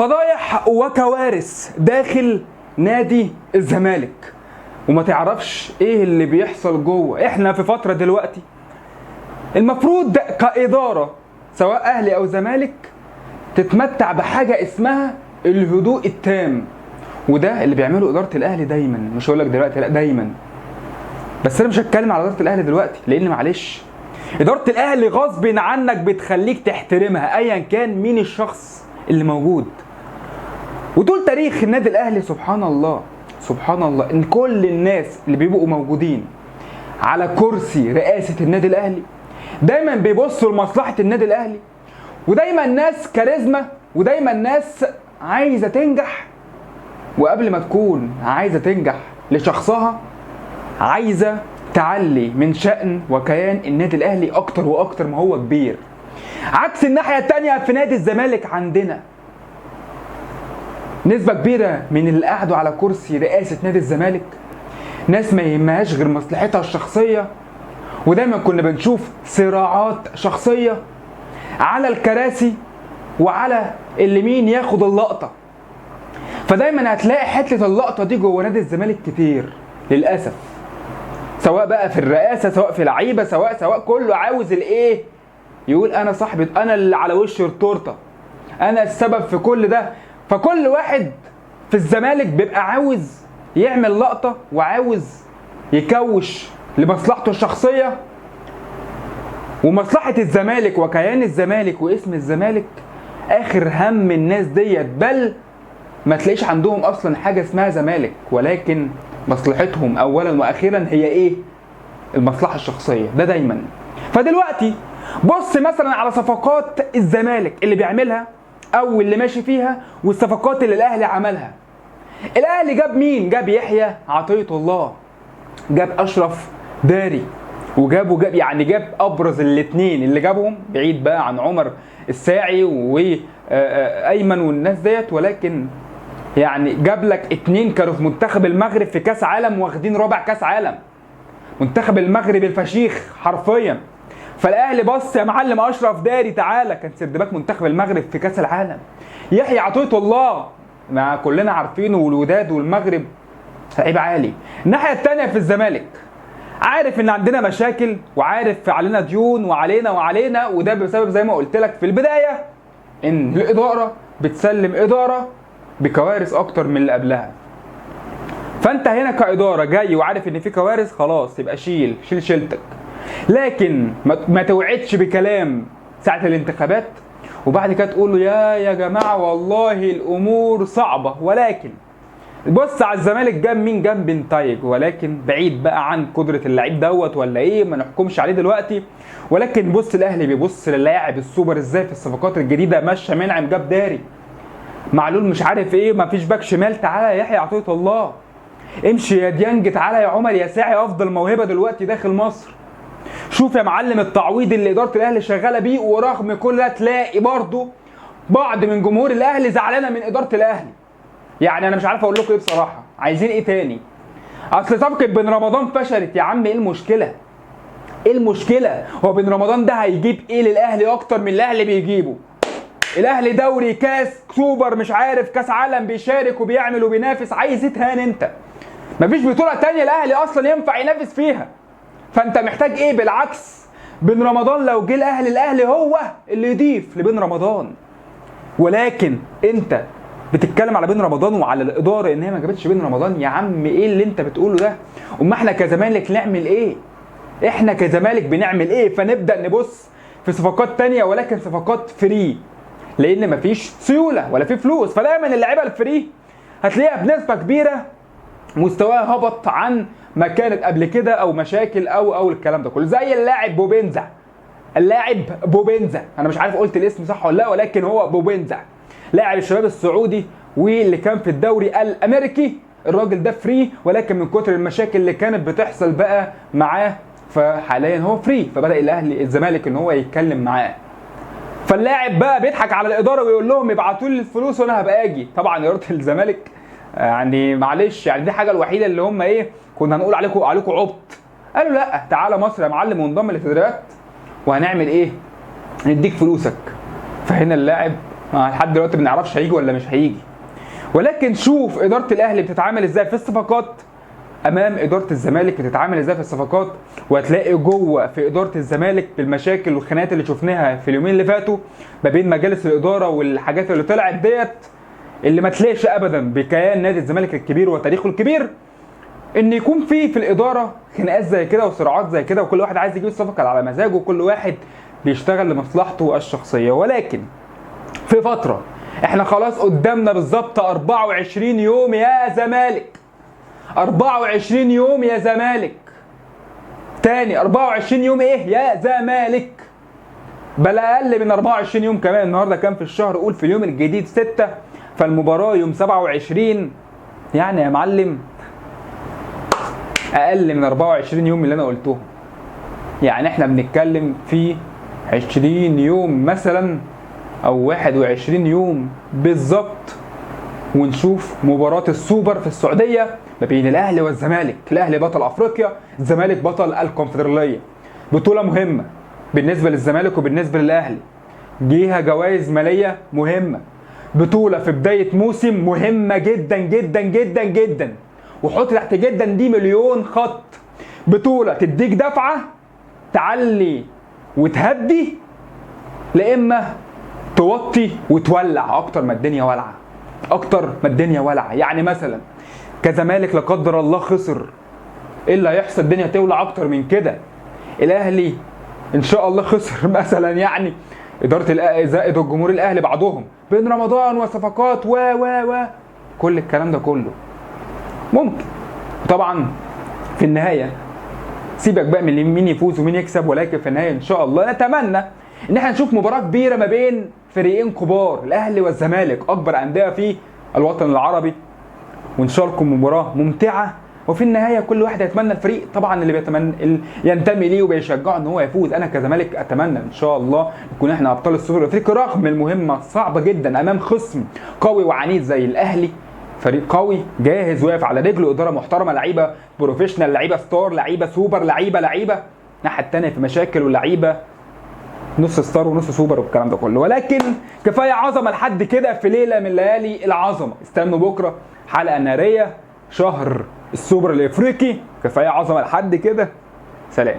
فضايح وكوارث داخل نادي الزمالك، وما تعرفش ايه اللي بيحصل جوه. احنا في فترة دلوقتي المفروض كإدارة سواء اهلي او زمالك تتمتع بحاجة اسمها الهدوء التام، وده اللي بيعمله إدارة الاهلي دايما. مش هقول لك دلوقتي، لا دايما، بس انا مش هتكلم على إدارة الاهلي دلوقتي لان معلش إدارة الاهلي غصب عنك بتخليك تحترمها ايا كان مين الشخص اللي موجود. وطول تاريخ النادي الاهلي سبحان الله سبحان الله ان كل الناس اللي بيبقوا موجودين على كرسي رئاسة النادي الاهلي دايما بيبصوا لمصلحة النادي الاهلي، ودايما ناس كاريزما، ودايما ناس عايزة تنجح، وقبل ما تكون عايزة تنجح لشخصها عايزة تعلي من شأن وكيان النادي الاهلي اكتر واكتر ما هو كبير. عكس الناحية التانية في نادي الزمالك عندنا نسبة كبيرة من اللي قعدوا على كرسي رئاسة نادي الزمالك ناس ما يهمهاش غير مصلحتها الشخصية، ودايما كنا بنشوف صراعات شخصية على الكراسي وعلى اللي مين ياخد اللقطة. فدايما هتلاقي حتة اللقطة دي جوه نادي الزمالك كتير للأسف، سواء بقى في الرئاسة سواء في لعيبة سواء كله عاوز الايه، يقول انا صاحبي، انا اللي على وش التورتة، انا السبب في كل ده. فكل واحد في الزمالك بيبقى عاوز يعمل لقطة وعاوز يكوش لمصلحته الشخصية، ومصلحة الزمالك وكيان الزمالك واسم الزمالك آخر هم الناس ديت. بل ما تلاقيش عندهم أصلا حاجة اسمها زمالك، ولكن مصلحتهم أولا وأخيرا هي إيه؟ المصلحة الشخصية، ده دايما. فدلوقتي بص مثلا على صفقات الزمالك اللي بيعملها أو اللي ماشي فيها والصفقات اللي الأهلي عملها. الأهلي جاب مين؟ جاب يحيى عطية الله، جاب أشرف داري، وجاب يعني جاب أبرز الاثنين اللي جابهم، بعيد بقى عن عمر الساعي وأيمن والناس ديت، ولكن يعني جاب لك اتنين كانوا في منتخب المغرب في كاس عالم واخدين رابع كاس عالم، منتخب المغرب الفشيخ حرفيا. فالاهلي بص يا معلم اشرف داري تعالى، كان third back منتخب المغرب في كاس العالم. يحيى عطية الله ما كلنا عارفينه، والوداد والمغرب لعيب عالي. الناحية الثانية في الزمالك عارف ان عندنا مشاكل، وعارف علينا ديون وعلينا وعلينا، وده بسبب زي ما قلت لك في البداية ان الادارة بتسلم ادارة بكوارث اكتر من اللي قبلها. فانت هنا كادارة جاي وعارف ان في كوارث، خلاص يبقى شيل شيلتك، لكن ما توعدش بكلام ساعة الانتخابات وبعد كده تقول له يا جماعة والله الامور صعبة. ولكن بص على الزمالك جاب مين؟ جاب بنتايج، ولكن بعيد بقى عن قدره اللعيب دوت ولا ايه، ما نحكمش عليه دلوقتي. ولكن بص الاهلي بيبص للاعب السوبر ازاي في الصفقات الجديدة، مشى منعم جاب داري، معلول مش عارف ايه، ما فيش باك شمال، تعالى يا يحيى عطية الله، امشي يا ديانج، تعالى يا عمر يا ساعي، افضل موهبة دلوقتي داخل مصر. شوف يا معلم التعويض اللي ادارة الاهلي شغالة بيه، ورغم كل ده تلاقي برضه بعض من جمهور الاهلي زعلانة من ادارة الاهلي. يعني انا مش عارف اقول لكم ايه بصراحة، عايزين ايه تاني؟ اصل صفقة بن رمضان فشلت يا عم، ايه المشكلة؟ ايه المشكلة؟ هو بن رمضان ده هيجيب ايه للاهلي اكتر من الاهلي بيجيبه؟ الاهلي دوري، كاس، سوبر، مش عارف كاس عالم، بيشارك وبيعمل وبينافس، عايز ايه تاني انت؟ مفيش بطوله تانية الاهلي اصلا ينفع ينافس فيها، فانت محتاج ايه؟ بالعكس بن رمضان لو جه الاهلي، الاهلي هو اللي يضيف لبن رمضان. ولكن انت بتتكلم على بن رمضان وعلى الادارة ان هي ما جابتش بن رمضان، يا عم ايه اللي انت بتقوله ده؟ اما احنا كزمالك نعمل ايه؟ احنا كزمالك بنعمل ايه؟ فنبدا نبص في صفقات تانية، ولكن صفقات free، لان مفيش سيولة ولا في فلوس. فدايما اللعيبة ال free هتلاقيها بنسبة كبيرة مستواها هبط عن ما كانت قبل كده، او مشاكل او الكلام ده كله، زي اللاعب بوبنزا. اللاعب بوبنزا انا مش عارف قلت الاسم صح ولا لا، ولكن هو بوبنزا لاعب الشباب السعودي واللي كان في الدوري الامريكي. الراجل ده free، ولكن من كتر المشاكل اللي كانت بتحصل بقى معاه فحاليا هو free، فبدا الاهلي الزمالك ان هو يتكلم معاه. فاللاعب بقى بيضحك على الادارة ويقول لهم ابعتوا لي الفلوس وانا هبقى اجي. طبعا ادارة الزمالك يعني معلش، يعني دي الحاجة الوحيدة اللي هم ايه كنا هنقول عليكم عبط، قالوا لا تعالى مصر يا معلم وانضم للتدريبات وهنعمل ايه، نديك فلوسك. فهنا اللاعب لحد دلوقتي ما بنعرفش هيجي ولا مش هيجي. ولكن شوف ادارة الاهلي بتتعامل ازاي في الصفقات امام ادارة الزمالك بتتعامل ازاي في الصفقات، وهتلاقي جوه في ادارة الزمالك بالمشاكل والخناقات اللي شفناها في اليومين اللي فاتوا ما بين مجالس الادارة والحاجات اللي طلعت ديت، اللي ما تلاقيش ابدا بكيان نادي الزمالك الكبير وتاريخه الكبير ان يكون في الادارة خناقات زي كده وصراعات زي كده، وكل واحد عايز يجيب الصفقة على مزاجه، وكل واحد بيشتغل لمصلحته الشخصية. ولكن في فترة احنا خلاص قدامنا بالظبط 24 يوم يا زمالك، 24 يوم يا زمالك، تاني 24 يوم ايه يا زمالك، بل اقل من 24 يوم كمان. النهارده كام في الشهر؟ قول في اليوم الجديد 6، فالمباراه يوم 27، يعني يا معلم اقل من 24 يوم اللي انا قلتهم. يعني احنا بنتكلم في 20 يوم مثلا او 21 يوم بالظبط، ونشوف مباراة السوبر في السعودية ما بين الاهلي والزمالك. الاهلي بطل افريقيا، الزمالك بطل الكونفدرالية. بطولة مهمة بالنسبة للزمالك وبالنسبة للاهلي، ليها جوائز مالية مهمة، بطولة في بداية موسم مهمة جدا جدا جدا جدا، وحط تحت جدا دي مليون خط. بطولة تديك دفعة تعلي وتهدي، لا اما توطي وتولع اكتر ما الدنيا ولعه، اكتر ما الدنيا ولعه. يعني مثلا كزمالك لا قدر الله خسر، ايه اللي هيحصل؟ الدنيا تولع اكتر من كده. الاهلي ان شاء الله خسر مثلا، يعني ادارة زائد الجمهور الاهلي بعضهم بين رمضان وصفقات و و و كل الكلام ده كله ممكن. طبعا في النهاية سيبك بقى من مين يفوز ومين يكسب، ولكن في النهاية ان شاء الله نتمنى ان احنا نشوف مباراة كبيرة ما بين فريقين كبار، الاهلي والزمالك، اكبر اندية في الوطن العربي، وان شاء الله تكون مباراة ممتعة. وفي النهاية كل واحد يتمنى الفريق طبعا اللي بيتمنى اللي ينتمي ليه وبيشجعه ان هو يفوز. انا كزمالك اتمنى ان شاء الله نكون احنا ابطال السوبر الافريقي، رغم المهمة الصعبة جدا امام خصم قوي وعنيد زي الاهلي، فريق قوي جاهز واقف على رجله، ادارة محترمه، لعيبة professional، لعيبة star، لعيبة سوبر، لعيبة. الناحية الثانية في مشاكل ولعيبة نص star ونص سوبر والكلام ده كله. ولكن كفاية عظمه لحد كده في ليلة من ليالي العظمة. استنوا بكره حلقة نارية، شهر السوبر الافريقي. كفاية عظمه لحد كده، سلام.